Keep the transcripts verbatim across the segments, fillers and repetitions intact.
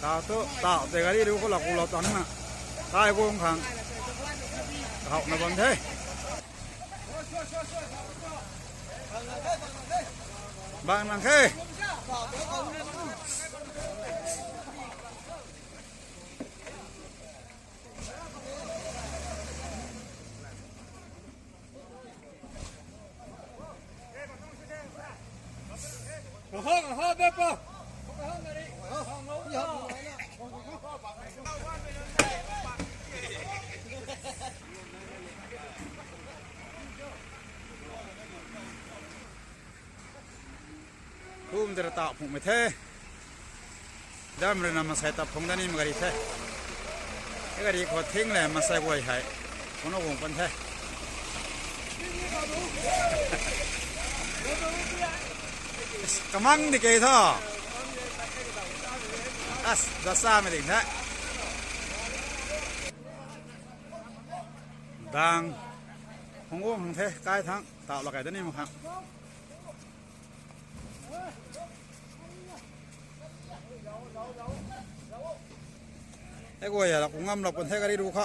Tau thu, tau tei gari ru khou lak ku lou tang na. Kai guang khang. Kahawna bam the. Bang nang khe. Kum tei ra tau phungmei the. Dam rui na masei ta phung da ni ma gari the. E gari khou thing le masei guay hei. Kono guang pan the. Kamang di ke tho. As, da sa mei ding the. Dang. Phung guang hang the, kai thang. Tau la kai da ni ma khang. Hei guay ya la kung ngam la pun the gari ru kha.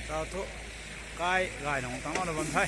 Tau thu kai gay nung tang na bam the.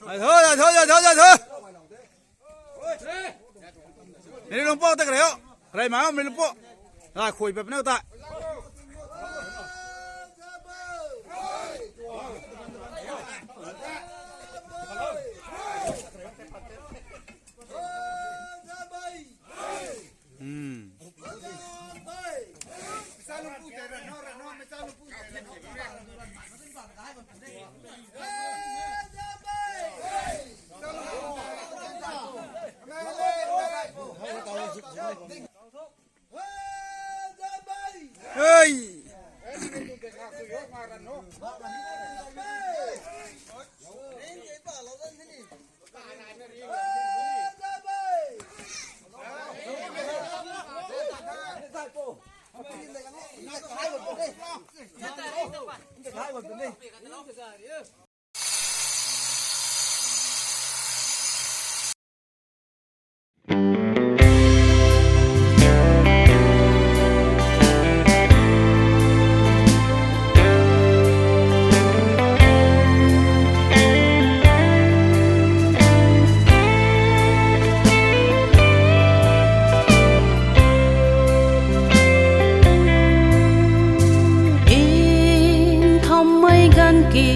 Ai tho, ai tho, ai tho, ai tho. Meri lungpo ta kare ho. Kare ma meri lungpo. Ai khui pe pneu ta. Hmm. Hey! Nthammei ganv ki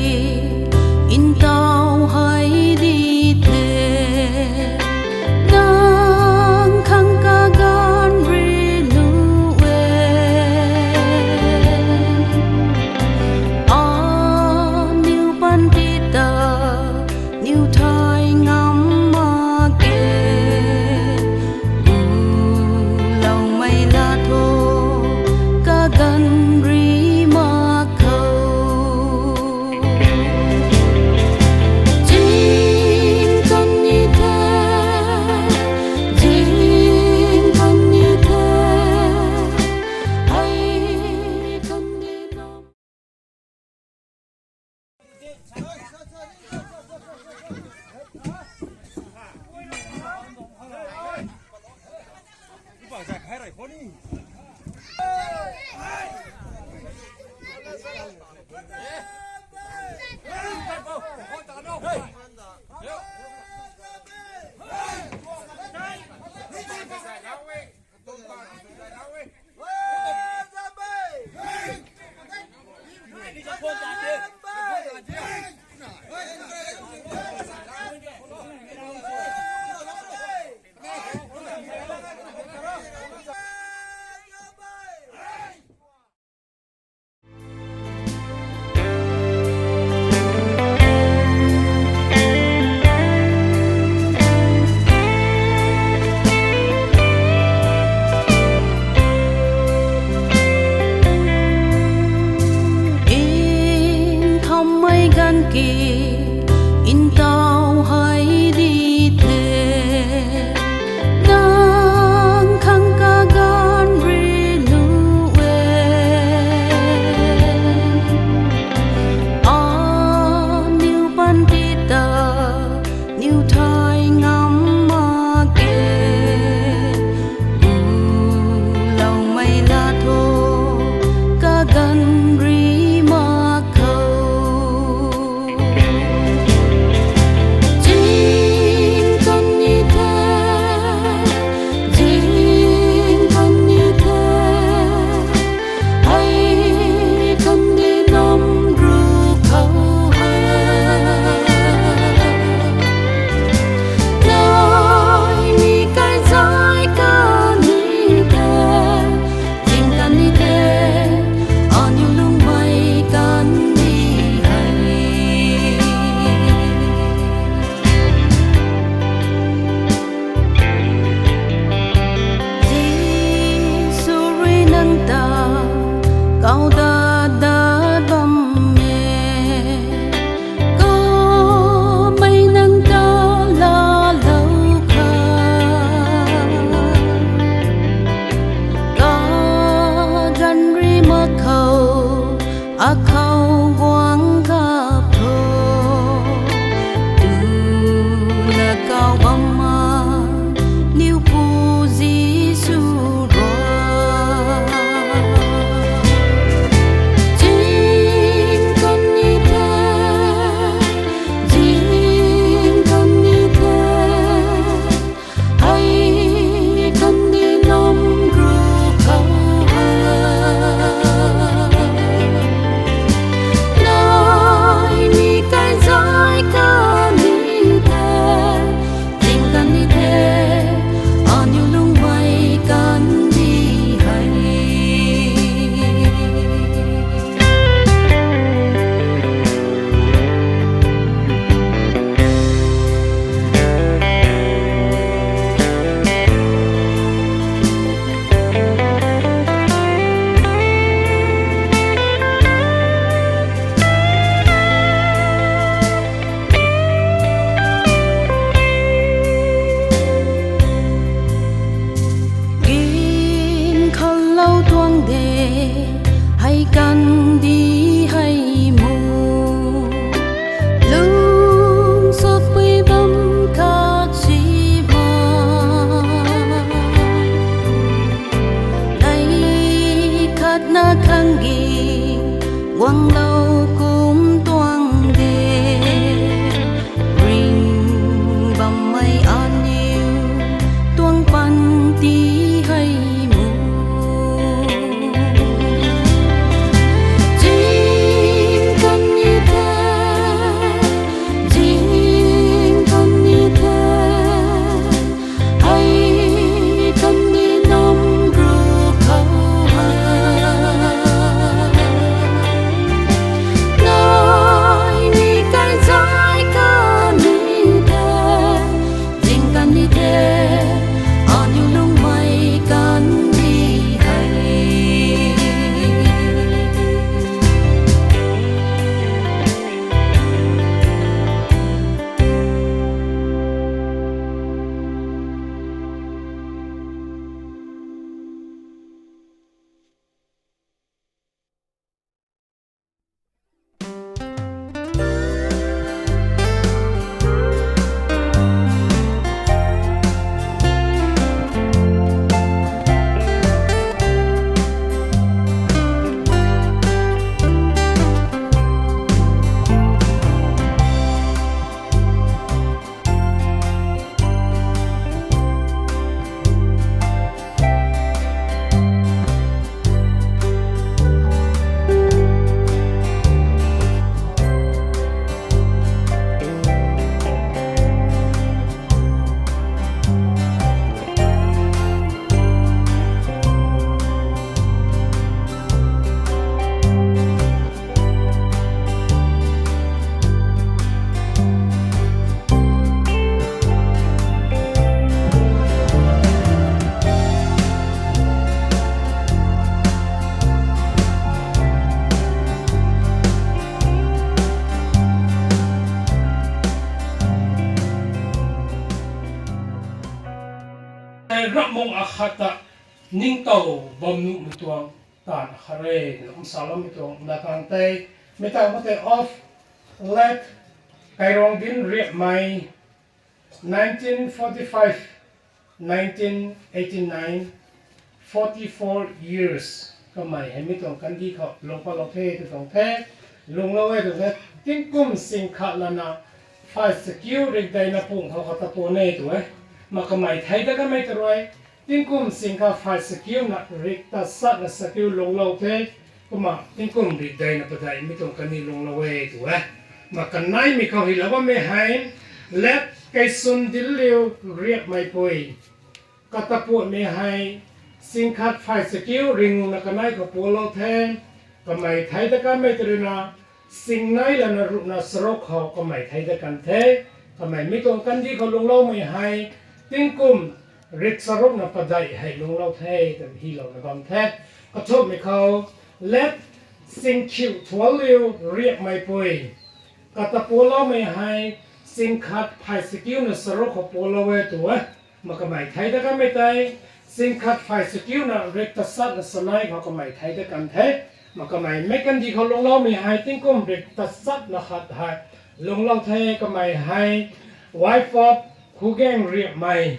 Ramh mung akhat ta ningtow bam nuhmei tuang taanv akhat re twna kum saloumei tuang latkaeng tei, mi tangv khou tei of late Kairongdin Riapmei, nineteen forty-five, nineteen eighty-nine, forty-four years. Kamei hei mi tuang kandih khou lung patlou the tw tuang the, lunglou e tw the. Tingkum sing khat lana phay sakiu rikdeina pung khou kata puan e tw e. Ma kamei thei dat kanmei ta rui, tingkum sing khat phay sakiuna rik tasatna sakiu lunglou the. Kumna tingkum rikdeina padeih mi tuang kandih lunglou e tw e. Ma kaneimei khou hylou bammei hei, late Kaisundinliu Riapmeipui. Kata puanmei hei, sing khat phay sakiu ringna kanei khou puanlou the. Kamei thei dat kanmei ta ruina, singnei lana ruhna charuk khou kamei thei dat kan the. Kamei mi tuang kandih khou lungloumei hei, tingkum rik charukna padeih hei lunglou the twna hylouna bam the. Kathumhmei khou, late Singkhiu Thuanliu Riapmeipui. Kata puanloumei hei, sing khat phay sakiuna charuk khou puanlou e tw e. Ma kamei thei dat kanmei tei, sing khat phay sakiuna rik tasatna chanei khou kamei thei dat kan the. Ma kamei meic kandih khou lungloumei hei tingkum rik tasatna khat hei lunglou the. Kamei hei wife of Khugeng Riapmei,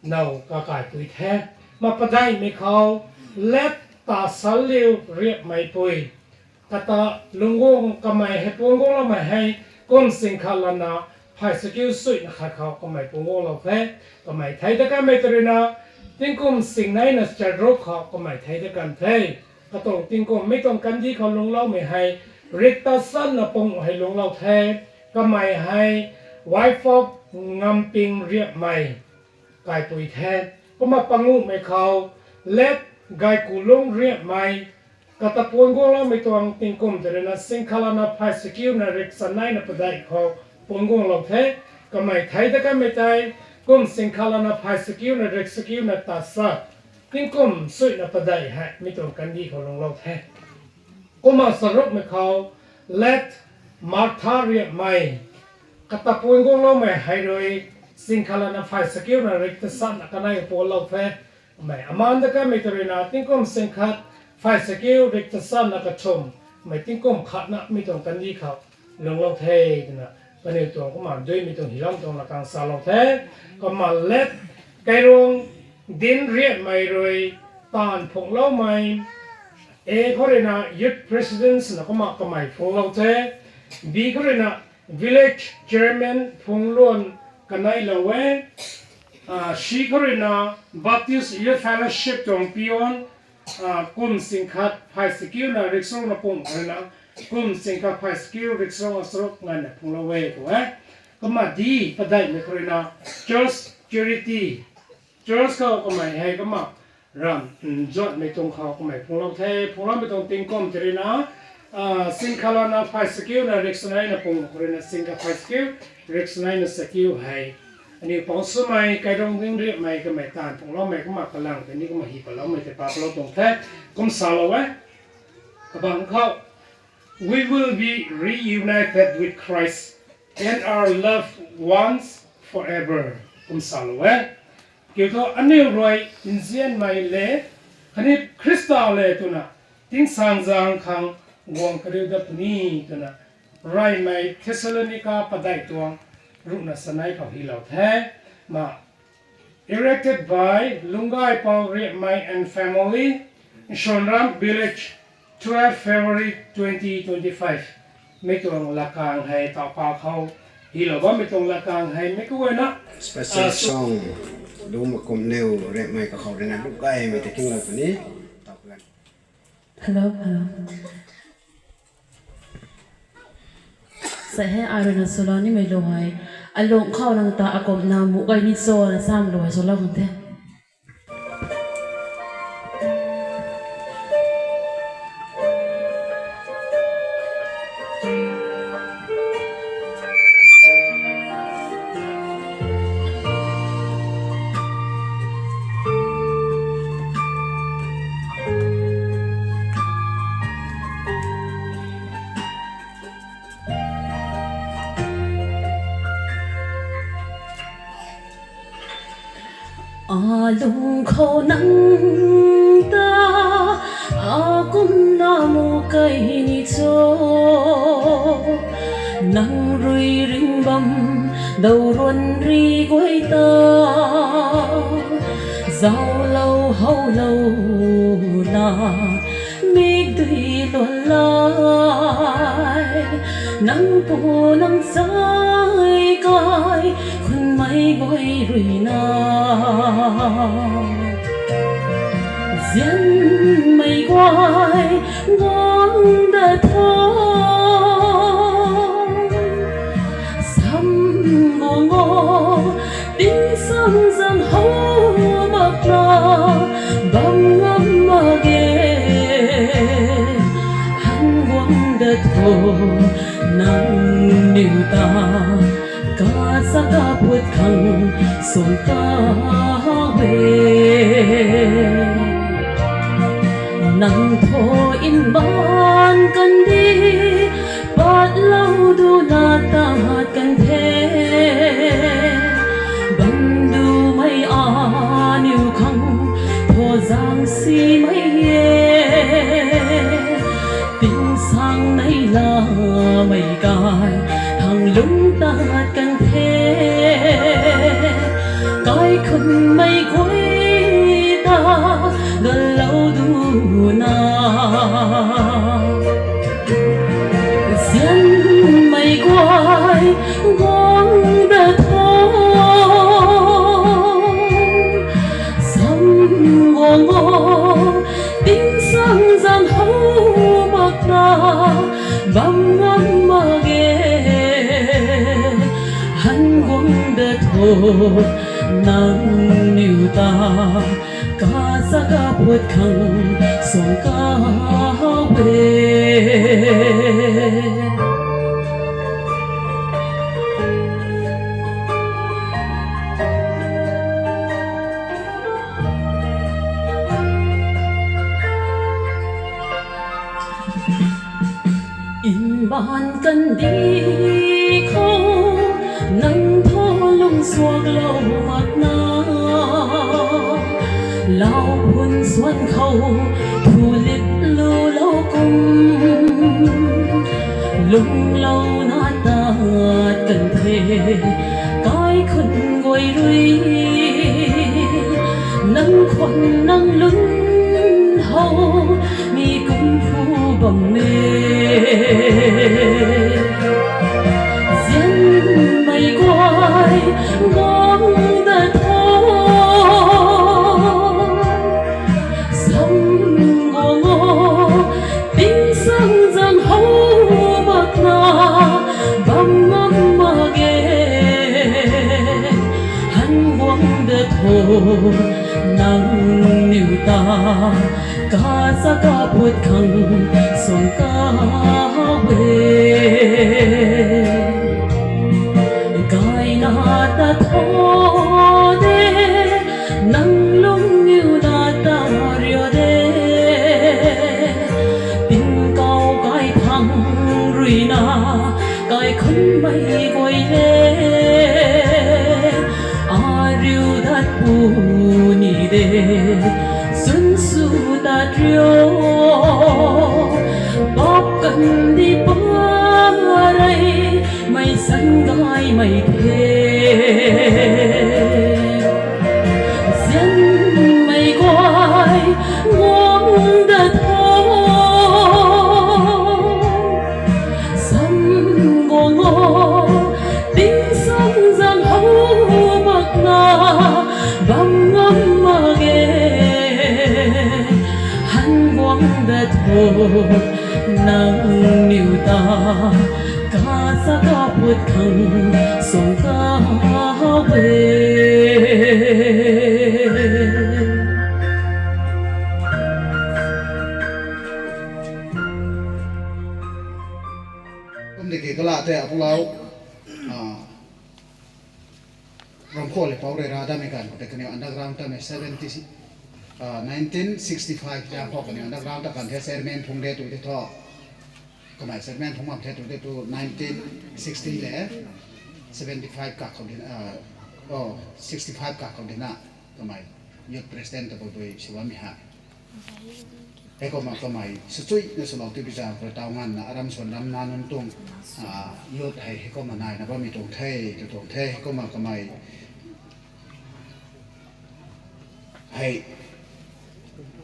now kakaipui the. Ma padeihmei khou, late Tasanliu Riapmeipui. Kata lungc guang kamei hei puan guangloumei hei, kum sing khat lana phay sakiu suina khat khou kamei puan guanglou the. Kamei thei dat kanmei ta ruina, tingkum singneina charuk khou kamei thei dat kan the. Katuang tingkum mi tuang kandih khou lungloumei hei, rik tasatna pung hei lunglou the. Kamei hei wife of Ngamping Riapmei, kaipui the. Kumna panguhmei khou, late Gaikulung Riapmei. Kata puan guangloumei tuang tingkum ta ruina, sing khat lana phay sakiuna rik chaneina padeih khou puan guanglou the. Kamei thei dat kanmei tei, kum sing khat lana phay sakiuna rik sakiuna tasat, tingkum suina padeih hei mi tuang kandih khou lunglou the. Kumna charukmei khou, late Martha Riapmei. Kata puan guangloumei hei rui, sing khat lana phay sakiuna rik tasatna kanei puanlou the. Mei amaan dat kanmei ta ruina, tingkum sing khat phay sakiu rik tasatna kathumh, mei tingkum khatna mi tuang kandih khou lunglou the twna, kaniw tuang kumna duimei tuang hyloumei tuang latkaeng salou the. Kumna late Kairongdin Riapmei rui taanv phungloumei, A khou ruina youth president swna kumna kamei phunglou the. B khou ruina village chairman phungluan kaneilou e. C khou ruina Baptist Youth Fellowship tuang peon, kum sing khat phay sakiuna rik charukna pung khou ruina, kum sing khat phay sakiu rik charukna charuk nganvna phunglou e tw e. Kumna D padeihmei khou ruina church charity, church khou kamei hei kumna ramh nzuanmei tuang khou kamei phunglou the. Phungloumei tuang tingkum ta ruina, sing khat lana phay sakiuna rik chaneina pung khou ruina sing khat phay sakiu rik chaneina sakiu hei, aniw pang swmei Kairongdin Riapmei kamei taanv phungloumei kumna kalang tei ni kumna hi patloumei tei patlou tuang the. Kum salou e. Kabang khou, We will be reunited with Christ and our loved ones forever. Kum salou e. Kiu thu, aniw rui nzianmei le khatni Khrista le twna tingsaengzaeng khang guang kariu dat puni twna, reymei Thessalonica padeih tuang ruhna chanei khou hylou the. Ma, erected by Lunggaypou Riapmei and family, Sonram village, twelve February twenty twenty-five. Mi tuang latkaeng hei taw pa khou hylou bammei tuang latkaeng hei mi kaguayna special song, Lungmakumliu Riapmei kakhou ruina lungc gaymei ta kinglou puni. Hello, hello. Sa he, ai ruina swlou nimei lu hei, alung khou nang ta akumhna muh gay ni cho na samei lu hei swlou kan the. Lung khou nang ta, a kumna mu kai ni cho, nang rui ring bam, dau ruan ri guay ta, zauclou howlou na, mikdui luan lai, nang pu nang sai kai, khunmei guay rui na. Nzianmei guay guang da tho, sam guang o, tingsaengzaeng how makna, bam ngam mak ge, han guang da tho, nangniw ta, kasa kapat khang suang kaw e. Nang thu mbaanv kandih, patlou duna tat kan the, bam dumei aniw khang, thu zaeng simei e. Tingsaeng neihlamei kai, thang lungc tat kan the, kaikhunmei guay ta, galou duna. Nzianmei guay guang da tho, sam guang o, tingsaengzaeng how makna, bam ngam mak ge, han guang da tho, nangniw ta, kasa kapat khang suang kaw e. Mbaanv kandih khou, nang thu lung suaklou makna, lau phun suan khou, thu lip lulou kum, lunglouna tat kan the, kaikhun guay rui, nang khwan nang lun how, mi kum phu bam e. Nzianmei guay guang da tho, sam guang o, tingsaengzaeng how makna, bam ngam mak ge, han guang da tho, nangniw ta, kasa kapat khang suang kaw e. Gayna ta tho de, nang lungniw na ta riu de, tingkauh kai thang ruina, kaikhunmei guay le, ariu dat puni de, swn sw tat riu, bap kandih pa rei, mei san gaymei the. Nzianmei guay guang da tho, sam guang o, tingsaengzaeng how makna, bam ngam mak ge, han guang da tho, nangniw ta, kasa kapat khang suang kaw e. Kum tiki kala the apulau, Ramkhou le Pou rui ra damei ganv khou tei kaniw underground tamei seventy, nineteen sixty five zang khou kaniw underground ta kan the, chairman phung de tu de thu. Kamei chairman phung bam the tu de tu nineteen sixty le seventy five kak khou dina, sixty five kak khou dina kamei Youth President tabui bui sw bammei ha. Heikumna kamei swchui na swlou ti pi zang khou taw nganvna aram swan ram na nunc tuang, ah, youth hei heikumna naina bammei tuang the, tu tuang the, heikumna kamei hei,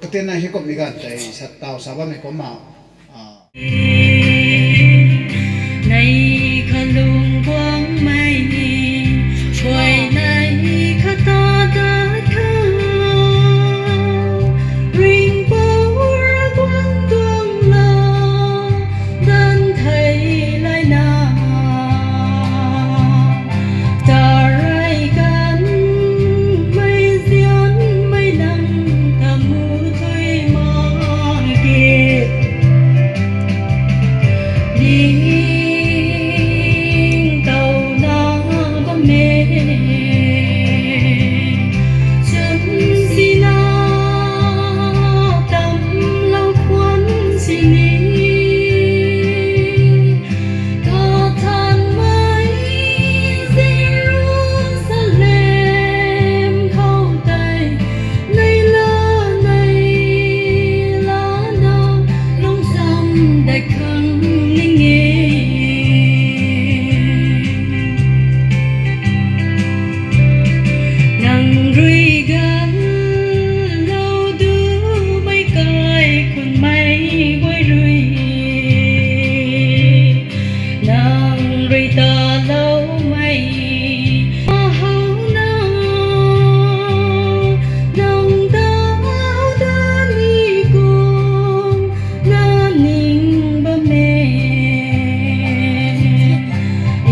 katinna heikumhmei ganv tei sa taw sa bammei kumna, ah, Nei kha lung guangmei, guay nei kha ta dat khou, ringhpouc Ravguangc tuang lau, danc thei layna. Tarey kanmei zianmei nang ta mu thui mak ge. Ningtowna bam e, chwn sina tamlou khwan sini. Kathanmei Jerusalem khou tei, nei la, nei lana, lungcham dat khang ning e. Nang rui ganlou dumei kaikhunmei guay rui, nang rui taloumei, ahow na, nang ta how da ni kum na ning bam e.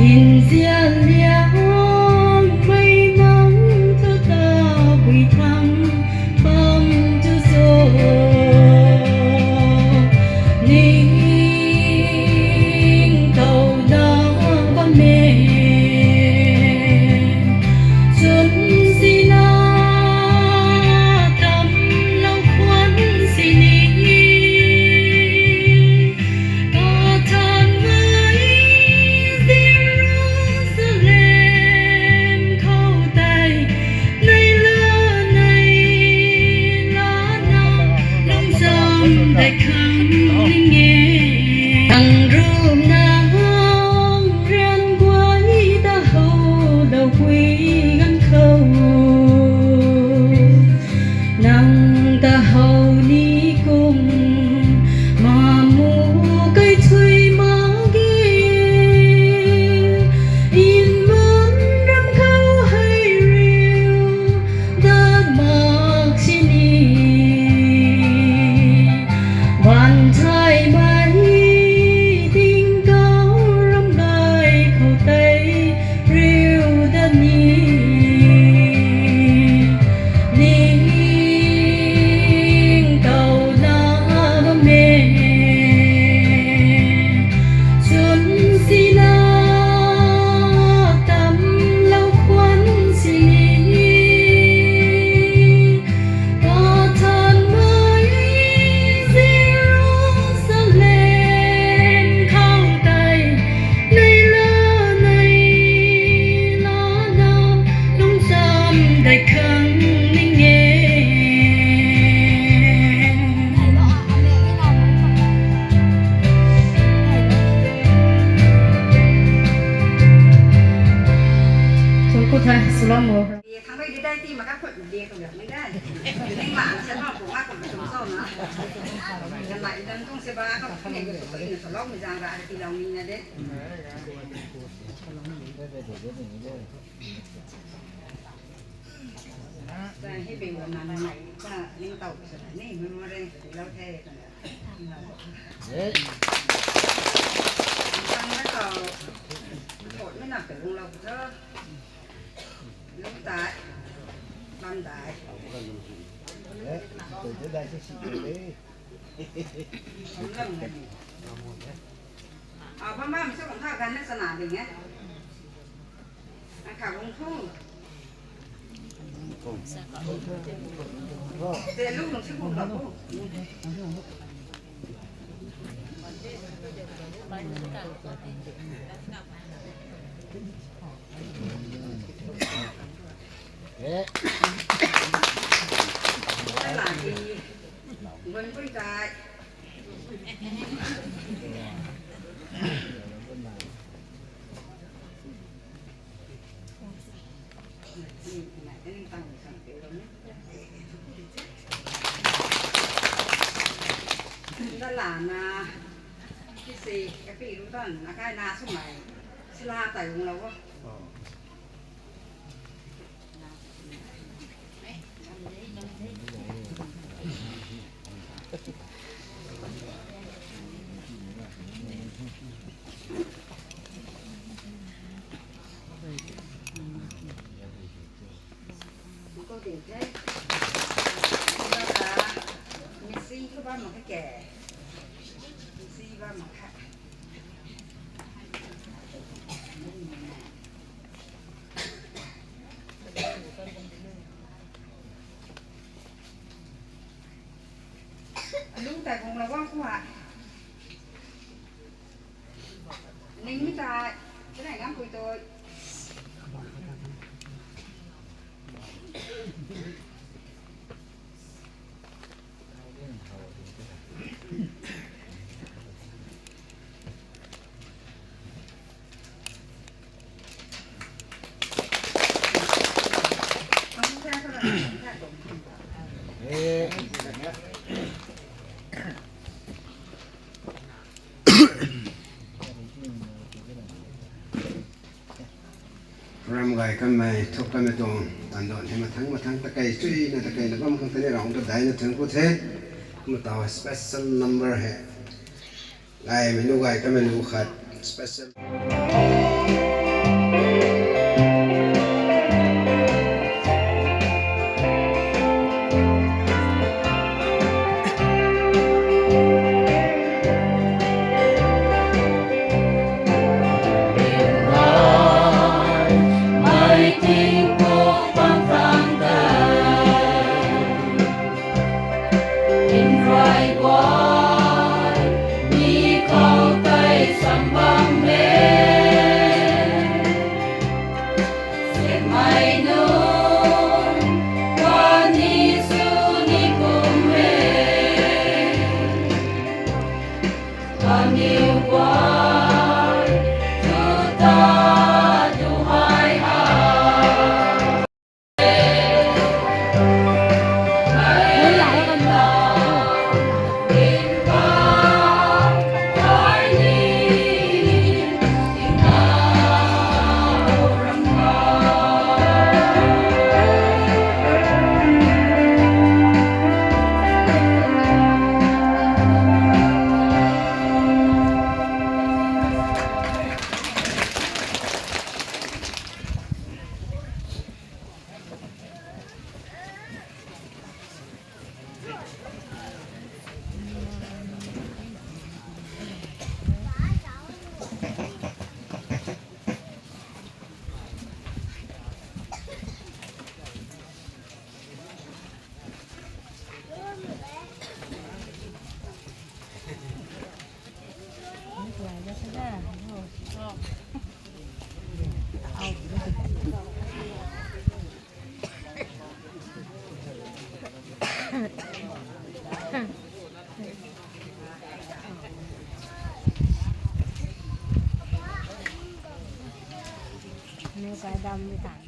Nzianliangmei nang thu tabui thangc bam tu cho, ningtowna bam e. Chwn sina tamlou khwan sini. Kathanmei Jerusalem khou tei, nei la, nei lana, lungcham dat khang ning e. Nang ruhna rian guay ta howlou pui ganv khou, nang ta how ni kum ma mu kai thui mak ge. Nman ram khou hei riu dat mak sini. Baanc thaymei tingkauh ram gay khou tei riu dat ni, ningtowna bam e. Chwn sina tamlou khwan sini. Kathanmei Jerusalem khou tei, nei la, nei lana, lungcham dat khang ning e. Thuanc ku the, swlou mo. Thang rui di dai ti mak ka khut di khou liak mei dai. Ning ma sa bam pu ma kum sum so na. Kan ma i dan tuang se ba khou ne ka suk ina swloumei zang ra tiilou ni na de. Sa hi bing na na nai ka ning tow sa ni memory lou the ka na. Thang na khou thot mei na ka lung lou tho. Lungc tei, bam dei. Bam lam dei. Ah, bam bam se bam kha ganv na chana ding e. Ang kha bung thu. Te lu bung se bung ka bu. Bui tai. Nda lana, kisi kapi ru tan, akai na swmei, sila tai gung lou o. Kou ding the. Kou ta, misi kou bam mak khe. Misi bam mak khe. Alung tai bung la bam khou ha. Ning mi tai, kanei ngam pui tui. Ram gay kanmei, thuk kanmei tuang, tan duan hei mathang mathang takei chuina takei na bam khang tei ni rang ta daina thun ku the. Kumna tau special number hei. Gaymei nu gay kanmei nu khat special. Ni kai dam ni tan.